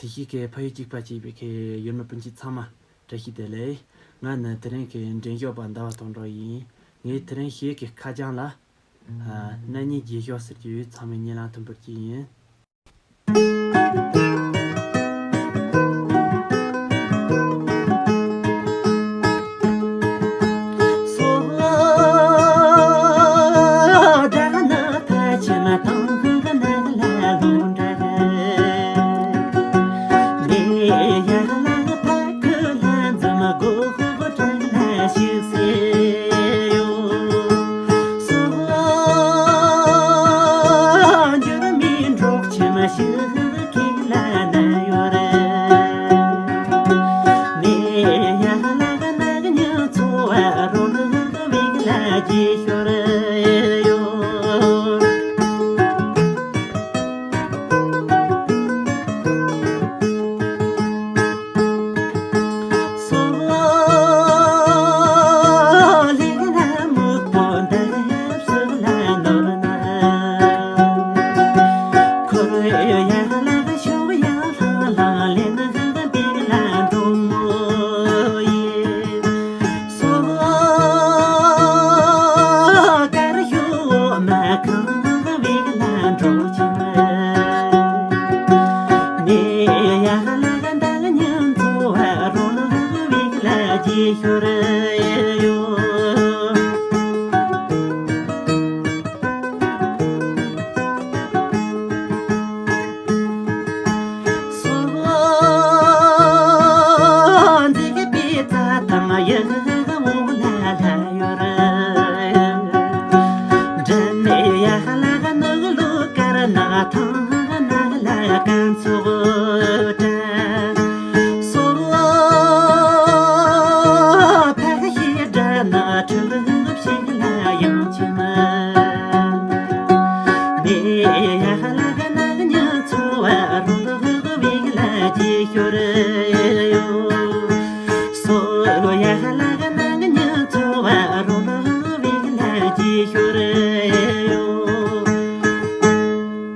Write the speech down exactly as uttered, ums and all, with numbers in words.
དེ་ཤེས་ཀྱི་ཕ་ཡུལ་གཅིག་པ་བྱས་པའི་ཁའི་ཡུལ་མི་སྤུན་མཆེད་ཚང་མ་བཀྲ་ཤིས་བདེ་ལེགས། ང་ནི་དེ་རིང་གི་འགྲན་ཞུགས་པ་ཟླ་བ་དོན་གྲུབ་ཡིན། ངས་དེ་རིང་ཞེས་ཀྱི་ཁ་བྱང་ལ། ཨ། སྣ་གཉིས་རྗེས་ཤོག་ཟེར་གྱི་ཡོད། ཚང་མས་སྙན་ལམ་མཐུན་པར་གྱིས་ཡིན།